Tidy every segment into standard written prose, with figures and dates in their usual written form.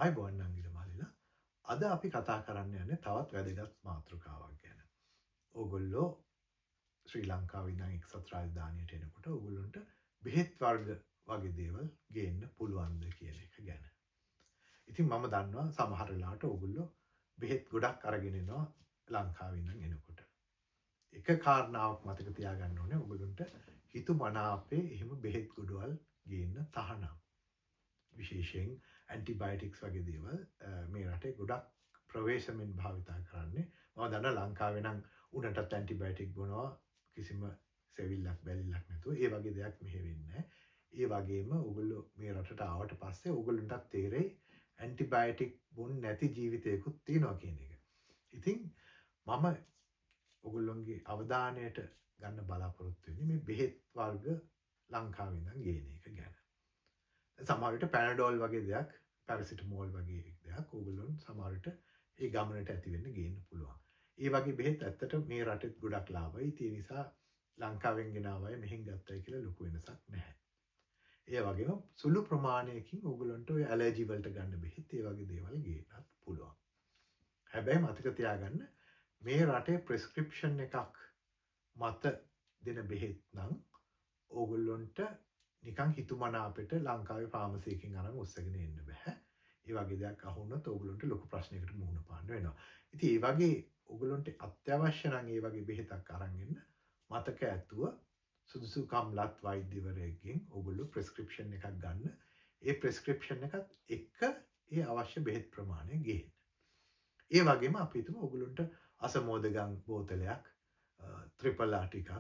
ආයුබෝවන් නංගිලා මල්ලිලා. අද අපි කතා කරන්න යන්නේ තවත් වැදගත් මාතෘකාවක් ගැන. ඕගොල්ලෝ ශ්‍රී ලංකාවේ ඉඳන් එක්සත් රාජධානියට එනකොට ඕගොල්ලන්ට බෙහෙත් වර්ග වගේ දේවල් ගේන්න පුළුවන්ද කියන එක ගැන. ඉතින් මම දන්නවා සමහර වෙලාවට ඕගොල්ලෝ බෙහෙත් ගොඩක් අරගෙන එනවා ලංකාවේ ඉඳන් එනකොට. එක කාරණාවක් මතක තියාගන්න ඕනේ, ඕගොල්ලන්ට හිතුමනාපේ එහෙම බෙහෙත් ගොඩවල් ගේන්න තහනම්. විශේෂයෙන් ඇන්ටිබයොටික්ස් වගේ දේවල් මේ රටේ ගොඩක් ප්‍රවේශමෙන් භාවිතා කරන්නේ. මම දන්නවා ලංකාවේ නම් උනටත් ඇන්ටිබයොටික් බොනවා කිසිම සෙවිල්ලක් බැලිල්ලක් නැතුව. ඒ වගේ දෙයක් මෙහෙ වෙන්නේ නැහැ. ඒ වගේම ඔයගොල්ලෝ මේ රටට ආවට පස්සේ ඔයගොල්ලන්ටත් තේරෙයි ඇන්ටිබයොටික් බොන්නේ නැති ජීවිතයකුත් තියෙනවා කියන එක. ඉතින් මම ඔයගොල්ලොන්ගේ අවධානයට ගන්න බලාපොරොත්තු වෙන්නේ මේ බෙහෙත් වර්ග ලංකාවේ ඉඳන් ගේන එක ගැන. සමහර විට පැනඩෝල් වගේ දෙයක්, පැරසිටමෝල් වගේ දෙයක් ඕගොල්ලොන් සමහර විට ඒ ගමනට ඇති වෙන්න ගේන්න පුළුවන්. ඒ වගේ බෙහෙත් ඇත්තට මේ රටෙත් ගොඩක් ලාභයි. ඉතින් ඒ නිසා ලංකාවෙන් ගෙනාවයි මෙහෙන් ගත්තයි කියලා ලොකු වෙනසක් නැහැ. ඒ වගේම සුළු ප්‍රමාණයකින් ඕගොල්ලන්ට ඔය ඇලර්ජි වලට ගන්න බෙහෙත්, ඒ වගේ දේවල් ගේන්නත් පුළුවන්. හැබැයි මතක තියාගන්න, මේ රටේ ප්‍රෙස්ක්‍රිප්ෂන් එකක් මත දෙන බෙහෙත් නම් ඕගොල්ලොන්ට නිකන් හිතුමනාපෙට ලංකාවේ ෆාමසි එකකින් අරන් උස්සගෙන එන්න බෑ. ඒ වගේ දෙයක් අහු වුණොත් ඕගොල්ලන්ට ලොකු ප්‍රශ්නයකට මුහුණ පාන්න වෙනවා. ඉතින් ඒ වගේ ඕගොල්ලන්ට අත්‍යවශ්‍ය නම් ඒ වගේ බෙහෙතක් අරන් එන්න මතක ඇතුව සුදුසුකම් ලත් වෛද්‍යවරයෙක්ගෙන් ඕගොල්ලෝ ප්‍රෙස්ක්‍රිප්ෂන් එකක් ගන්න. ඒ ප්‍රෙස්ක්‍රිප්ෂන් එකත් එක්ක ඒ අවශ්‍ය බෙහෙත් ප්‍රමාණය ගේන්න. ඒ වගේම අපි හිතමු ඕගොල්ලන්ට අසමෝදගම් බෝතලයක්, ත්‍රිපලා ටිකක්,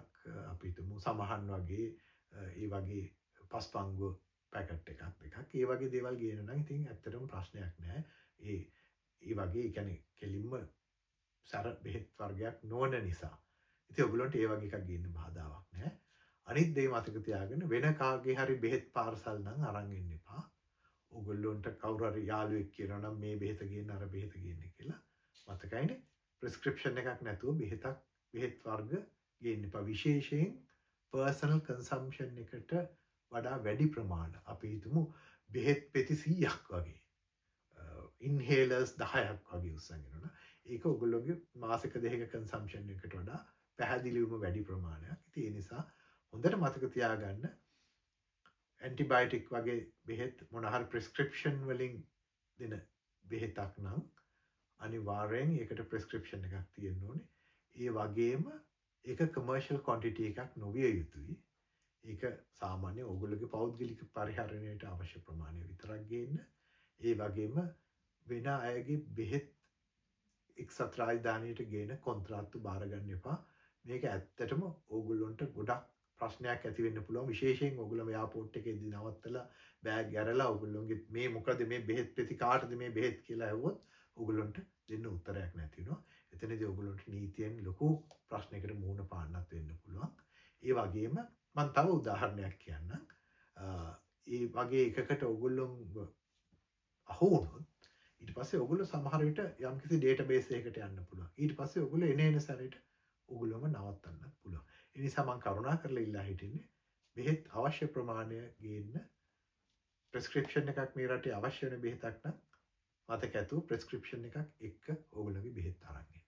අපි හිතමු සමහන් වගේ ඒ වගේ පස්පංගුව පැකට් එකක් දෙකක්, ඒ වගේ දේවල් ගේන නම් ඉතින් ඇත්තටම ප්‍රශ්නයක් නෑ. ඒ ඒ වගේ, ඒ කියන්නේ කෙලින්ම සැර බෙහෙත් වර්ගයක් නොවන නිසා. ඉතින් ඔයගොල්ලන්ට ඒ වගේ එකක් ගේන්න බාධාවක් නෑ. අනිත් දේ මතක තියාගන්න, වෙන කාගේ හරි බෙහෙත් පාර්සල් නම් අරන් එන්න එපා. ඔයගොල්ලන්ට කවුරු හරි යාළුවෙක් කියනවා නම් මේ බෙහෙත ගේන්න, අර බෙහෙත ගේන්න කියලා, මතකයිනේ, ප්‍රෙස්ක්‍රිප්ෂන් එකක් නැතුව බෙහෙත් වර්ග ගේන්න එපා. විශේෂයෙන් පර්සනල් කන්සම්ප්ෂන් එකට වඩා වැඩි ප්‍රමාණ, අපි හිතමු බෙහෙත් පෙති 100ක් වගේ, ඉන්හේලර්ස් 10ක් වගේ උස්සන් එනවා. ඒක ඔයගොල්ලෝගේ මාසික දෙකක කන්සම්ප්ෂන් එකට වඩා පැහැදිලිවම වැඩි ප්‍රමාණයක්. ඉතින් ඒ නිසා හොඳට මතක තියාගන්න, ඇන්ටිබයොටික් වගේ බෙහෙත් මොන හරි ප්‍රෙස්ක්‍රිප්ෂන් වලින් දෙන බෙහෙතක් නම් අනිවාර්යෙන් ඒකට ප්‍රෙස්ක්‍රිප්ෂන් එකක් තියෙන්න ඕනේ. ඒ වගේම ඒක කමර්ෂල් ක්වොන්ටිටි එකක් නොවිය යුතුයි. ඒක සාමාන්‍ය ඕගොල්ලෝගේ පෞද්ගලික පරිහරණයට අවශ්‍ය ප්‍රමාණය විතරක් ගේන්න. ඒ වගේම වෙන අයගේ බෙහෙත් එක්සත් රාජධානියට ගේන කොන්ත්‍රාත්තු බාර ගන්න එපා. මේක ඇත්තටම ඕගොල්ලොන්ට ගොඩක් ප්‍රශ්නයක් ඇති වෙන්න පුළුවන්. විශේෂයෙන් ඕගොල්ලෝ එයාපෝට් එකේදී නවත්තලා බෑග් ඇරලා ඕගොල්ලොන්ගේ මේ මොකද මේ බෙහෙත් පෙති, කාටද මේ බෙහෙත් කියලා ඇහුවොත් ඕගොල්ලොන්ට දෙන්න උත්තරයක් නැති වෙනවා. එතනදී ඕගොල්ලොන්ට නීතියෙන් ලොකු ප්‍රශ්නයකට මුහුණ පාන්නත් වෙන්න පුළුවන්. ඒ වගේම මම තව උදාහරණයක් කියන්නම්. ඒ වගේ එකකට ඕගොල්ලොන් අහු වුණොත් ඊට පස්සේ ඔයගොල්ලෝ සමහර විට යම්කිසි ඩේටාබේස් එකකට යන්න පුළුවන්. ඊට පස්සේ ඔයගොල්ලෝ එන එන සැරේට ඔයගොල්ලෝම නවත්තන්නත් පුළුවන්. ඒ නිසා මම කරුණා කරලා ඉල්ලා හිටින්නේ බෙහෙත් අවශ්‍ය ප්‍රමාණය ගේන්න. ප්‍රෙස්ක්‍රිප්ෂන් එකක් මේ රටේ අවශ්‍ය වෙන බෙහෙතක් නම් මතක ඇතුව ප්‍රෙස්ක්‍රිප්ෂන් එකක් එක්ක ඕගොල්ලෝගේ බෙහෙත් අරන් එන්න.